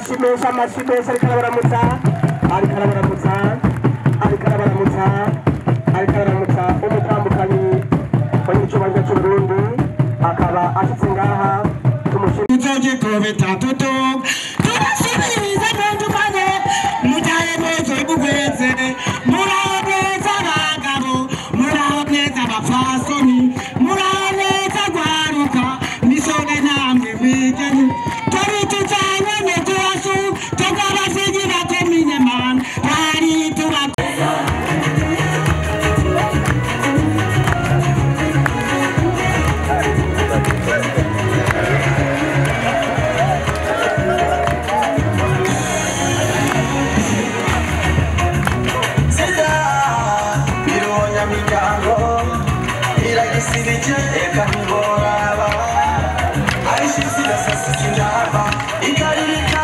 Amashyi amashyi menshi ariko arabaramutsa, ariko arabaramutsa, ariko arabaramutsa, ariko arabaramutsa. Umutambukanyi wa nyir'icyubahiro cy'Uburundi akaba ashitse ngaha, tumushimire. Tuzogikubita tutuga tubasubirize mundukanye mutaye neza mugweze muraho neza abagabo muraho neza abapfasoni muraho neza gwaruka misore namwe mwigeni twari tujanye netwasu twabasigi bakomine man twari tuba. Sida ironyamiryango iragisibije eka ntiboraba ayishize irasasika indava ikaririka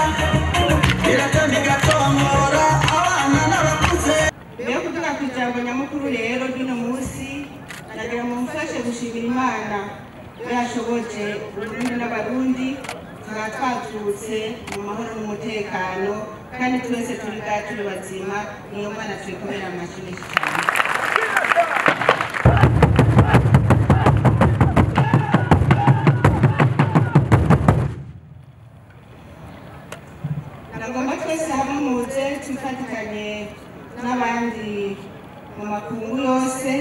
iratema igatombora abana n'abakuze. Mbere yo kuvuga ku ijambo nyamukuru rero ry'uno munsi, nagira ngo mufashe gushimira Imana yashoboje Uburundi n'Abarundi tukaba twavyutse mu mahoro n'umutekano, kandi twese turi ngaha turi bazima. Niyo Mana tuyikomera amashyi menshi cyane. Nagomba twese hamwe muze twifatikanye n'abandi mu makungu yose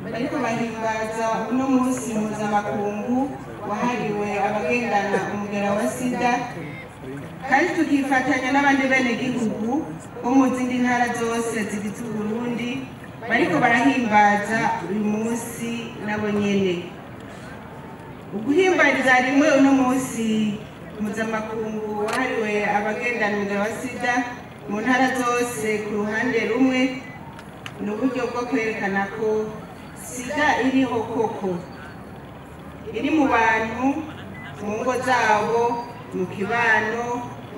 bariko bahimbaza uno munsi mpuzamakungu wahariwe abagendana umugera wa sida, kandi tukifatanya n'abandi benegihugu bo mu zindi ntara zose zigize Uburundi bariko barahimbaza uyu munsi nabo nyene. Uguhimbariza rimwe uno munsi mpuzamakungu wahariwe abagendana umugera wa sida mu ntara zose ku ruhande rumwe ni uburyo bwo kwerekana ko sida iriho koko, iri mu bantu, mu ngo zabo, mu kibano,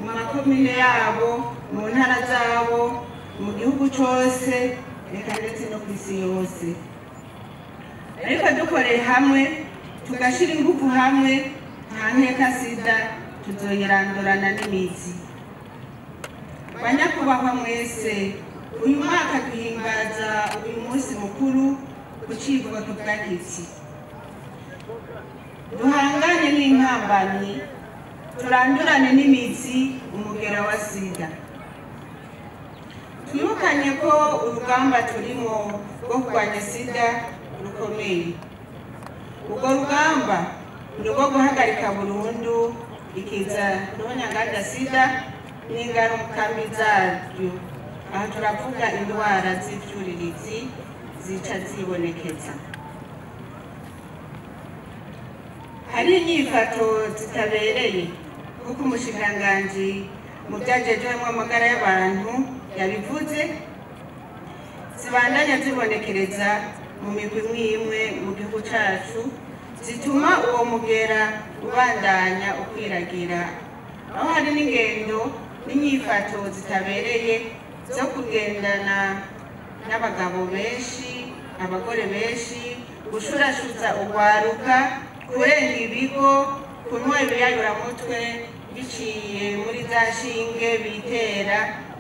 mu makomine yabo, mu ntara zabo, mu gihugu cose, reka ndetse no ku isi yose. Ariko dukoreye hamwe tugashira ingufu hamwe, nta nkeka sida tuzoyirandurana n'imizi. Banyakubahwa mwese, uyu mwaka duhimbaza uyu munsi mukuru ku civugo kivuga kiti: duhangane n'intambamyi, turandurane n'imizi umugera wa sida. Twibukanye ko urugamba turimo rwo kurwanya sida rukomeye. Urwo rugamba ni urwo guhagarika burundu ikiza ruhonyanganda sida n'ingaruka mbi zaryo. Aha turavuga indwara z'ivyuririzi zica zibonekeza. Hari inyifato zitabereye, kuko umushikiranganji mu vyajejwemwo amagara y'abantu yabivuze, zibandanya zibonekereza mu migwi imwe imwe mu gihugu cacu, zituma uwo mugera ubandanya ukwiragira, aho hari n'ingendo n'inyifato zitabereye zo kugendana n'abagabo benshi, abagore benshi, gushurashuza urwaruka, kurenga ibigo, kunywa ibiyayuramutwe biciye muri za shinge bitera,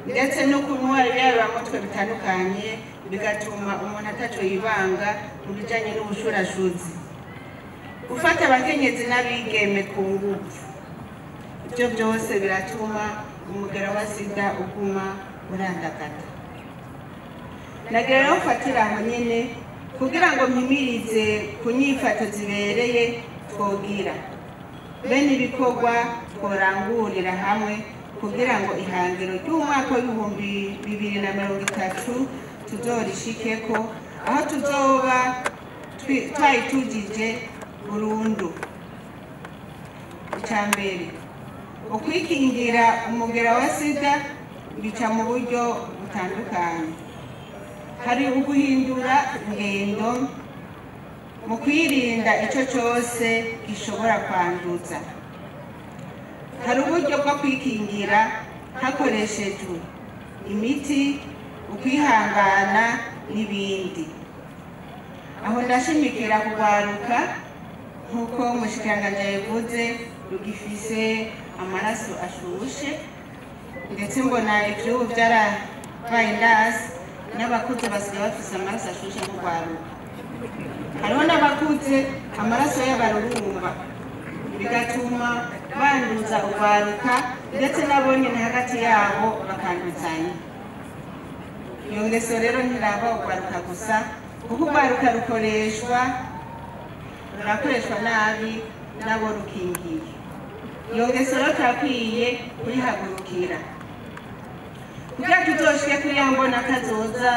ndetse no kunywa ibiyayuramutwe bitandukanye bigatuma umuntu ataco yibanga mu bijanye n'ubushurashuzi, gufata abakenyezi n'abigeme ku nguvu. Ibyo byose biratuma umugera wa sida uguma urandagata. Nagira rero mfatira aho nyene kugira ngo mpimirize ku nyifato zibereye twogira bene ibikorwa tworangurira hamwe kugira ngo ihangiro ry'umwaka w'2030 tuzorishikeko, aho tuzoba twayitujije burundu. Icya mbere, ukwikingira umugera wa sida bica mu buryo butandukanye. Hari uguhindura ingendo mu kwirinda ico cose gishobora kwanduza. Hari uburyo bwo kwikingira hakoreshejwe imiti, ukwihangana n'ibindi. Aho ndashimikira kugwaruka nk'uko umushikiranganji yabivuze, rugifise amaraso ashushe, ndetse mbona ivyubu vyarabaye ndasi, n'abakuze basigaye bafise amaraso ashushe nk'urwaruka. Hariho n'abakuze amaraso y'abarurumba, bigatuma banduza urwaruka, ndetse nabo nyene hagati yabo bakanduzanya. Iyo ngeso rero ntiraba urwaruka gusa, kuko urwaruka rurakoreshwa nabi nabo rukingiye. Iyo ngeso rero turakwiye kuyihagurukira kugira tuzoshike kuri ya mbona kazoza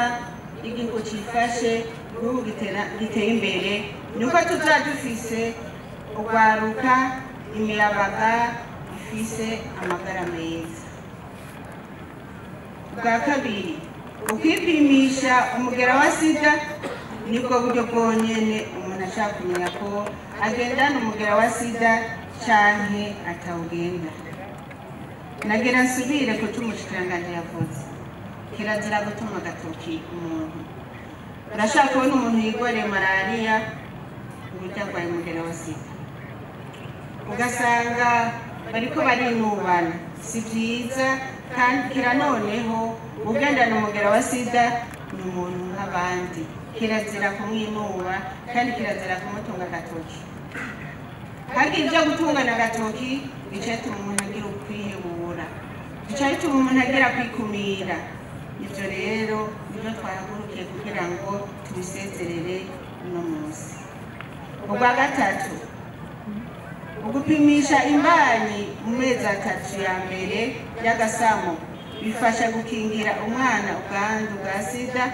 igihugu cifashe, igihugu giteye imbere, nuko tuza dufise urwaruka imiyabaga ifise amagara meza. Bwa kabiri, ukwipimisha umugera wa sida nibwo buryo bwonyene umuntu ashaka kumenya ko agendana umugera wa sida canke atawugenda. Nagira nsubire ku c'umushikiranganji yavuze, kirazira gutuma agatoki umuntu. Urashaka kubona umuntu yigwariye malariya uburyo arwaye umugera wa sida, ugasanga bariko barinubana, si vyiza. Kandi kira noneho ugendana umugera wa sida ni umuntu nk'abandi, kirazira kumwinuba kandi kirazira kumutunga agatoki. Kandi ivyo gutungana agatoki bica bituma umuntu agira ukwihebura, bica bituma umuntu agira kwikumira. Ivyo rero nivyo twahagurukiye kugira ngo tubisezerere uno munsi. Ubwa gatatu, ugupimisha imbanyi mu mezi 3 ya mbere y'agasamo bifasha gukingira umwana ubwandu bwa sida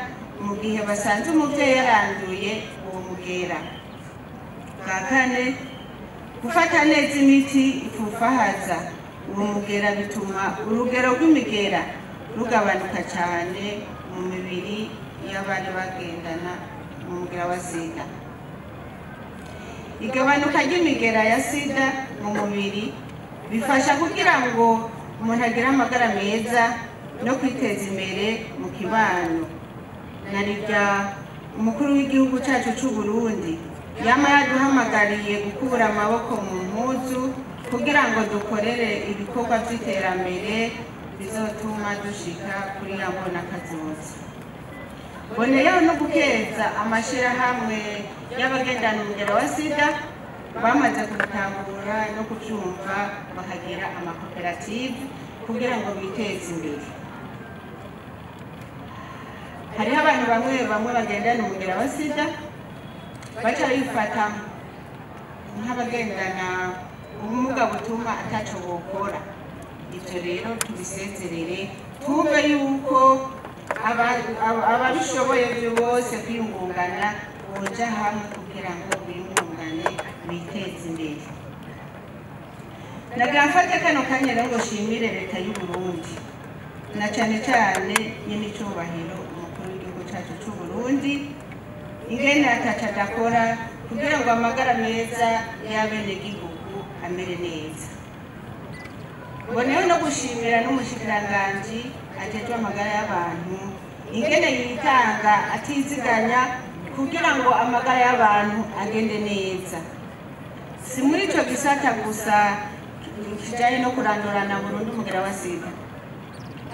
mu gihe basanze umuvyeyi yaranduye uwo mugera. Bwa kane, gufata neza imiti ipfufahaza uwo mugera bituma urugero rw'imigera rugabanuka cyane mu mibiri y'abari bagendana umugera wa sida. Igabanuka ry'imigera ya sida mu mubiri bifasha kugira ngo umuntu agire amagara meza no kwiteza imbere mu kibano. Narirya umukuru w'igihugu cyacu c'u Burundi yama yaduhamagariye gukura amaboko mu mpuzu kugira ngo dukorere ibikorwa by'iterambere bizotuma dushika kuri ya mbona kazoza. Boneyeho no gukeza amashirahamwe y'abagendana umugera wa sida bamaze kubitangura no kubyumva bakagira amakoperative kugira ngo biteze imbere. Hariho abantu bamwe bamwe bagendana umugera wa sida baca bifata nk'abagendana ubumuga butuma ataco bokora. Ivyo rero tubisezerere, twumve yuko ababishoboye bose kwiyungungana boja hamwe kugira ngo biyungungane biteze imbere. Nagira mfate kano kanya rero ngo nshimire leta y'u Burundi na cane cane nyenicubahiro umukuru w'igihugu cacu c'u Burundi, ingene ataco adakora kugira ngo amagara meza y'abenegihugu amere neza. Boneyeho no gushimira n'umushikiranganji ajejwe amagara y'abantu, ingene yitanga atiziganya kugira ngo amagara y'abantu agende neza. Si muri ico gisata gusa kijanye no kurandurana burundu umugera wa sida,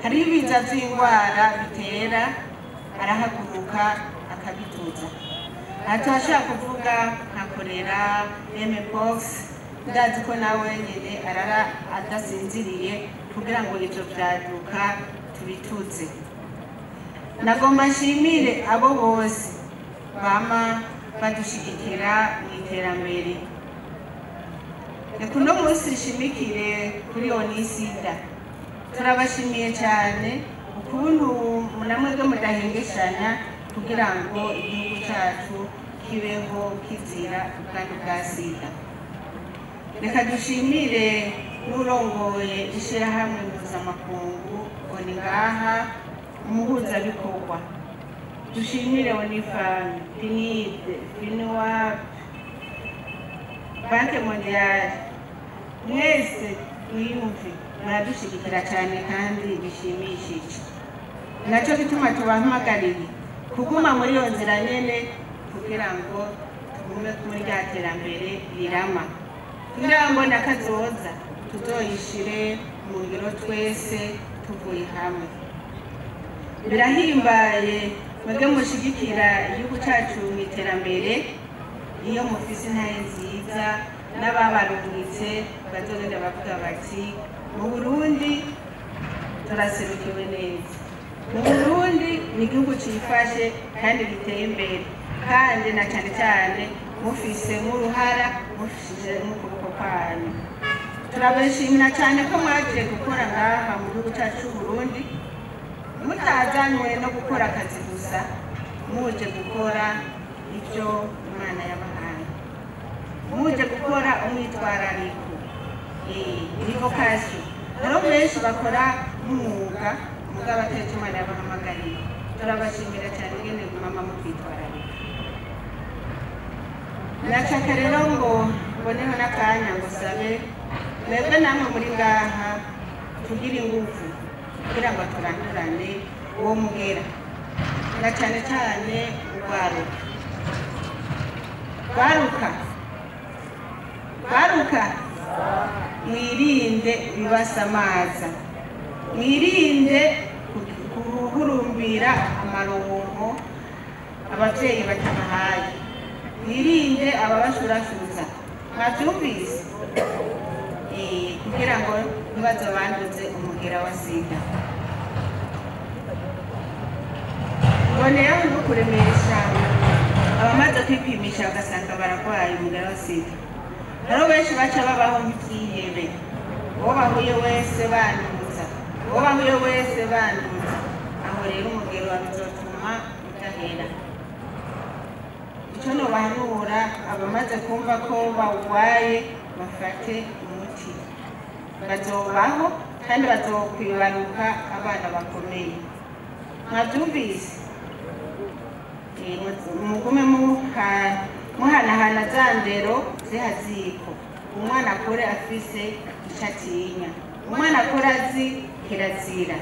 hariho ibiza vy'ingwara bitera, arahaguruka akabituza. Atashaka kuvuga nka kolera, mpox, ndazi ko nawe nyene arara adasinziriye kugira ngo ivyo vyaduka tubituze. Nagomba nshimire abo bose bama badushigikira mu iterambere. Reka uno munsi nshimikire kuri Onisida. Turabashimiye cyane ukuntu namwebwe mudahengeshanya kugira ngo igihugu cyacu kibeho kizira ubwandu bwa sida. Reka dushimire n'urongoye ishirahamwe mpuzamakungu ONU ngaha umuhuzabikorwa. Dushimire ONIFAM, PNID, FINUAP, Banque Mondiale, mwese mwiyumve muradushigikira cyane kandi bishimishije. Nacyo gituma tubahamagariye kuguma muri iyo nzira nyene kugira ngo tugume muri rya terambere rirama. Kugira ngo ndakazoza Tuzoyishire mu ngiro twese tuvuye hamwe. Birahimbaye mwebwe mushigikira igihugu cyacu mu iterambere, iyo mufise intahe nziza n'ababarungitse bazogenda bavuga bati mu Burundi turaserukiwe neza, mu Burundi ni igihugu cifashe kandi giteye imbere, kandi na cyane cyane mufise nk'uruhara, mufise nk'ukuboko kwanyu. Turabashimira cyane ko mwagiye gukora ngaha mu gihugu cyacu cy'u Burundi, mutazanywe no gukora akazi gusa, muje gukora ibyo Imana yabahaye, muje gukora umwitwarariko, ni vocation. Rero benshi bakora nk'umwuga mugabo atari cyo Imana yabahamagariye. Turabashimira cyane ingene mama mukwitwararika. Nashaka rero ngo mboneho n'akanya ngo sabe mwebwe namwe muri ngaha tugire ingufu kugira ngo turandurane uwo mugera, na cyane cyane urwaruka. Rwaruka, rwaruka, mwirinde ibibasamaza, mwirinde guhurumbira amaronko abavyeyi batabahaye, mwirinde ababashurashuza. Mwavyumvise? Kugira ngo ntibazobanduze umugera wa sida. Mboneyeho no kuremesha abamaze kwipimisha bagasanga baragwaye umugera wa sida. Hariho benshi baca babaho nk'ivyihebe, uwo bahuye wese banduza, uwo bahuye wese banduza. Aho rero umugero bizotuma udahera. Ico nobahanura, abamaze kumva ko bawugwaye bafate umuti, bazobaho kandi bazokwibaruka abana bakomeye. Mwavyumvise? Mugume muhanahana za ndero zihaziko, umwana akure afise ico atinya, umwana akure azi kirazira.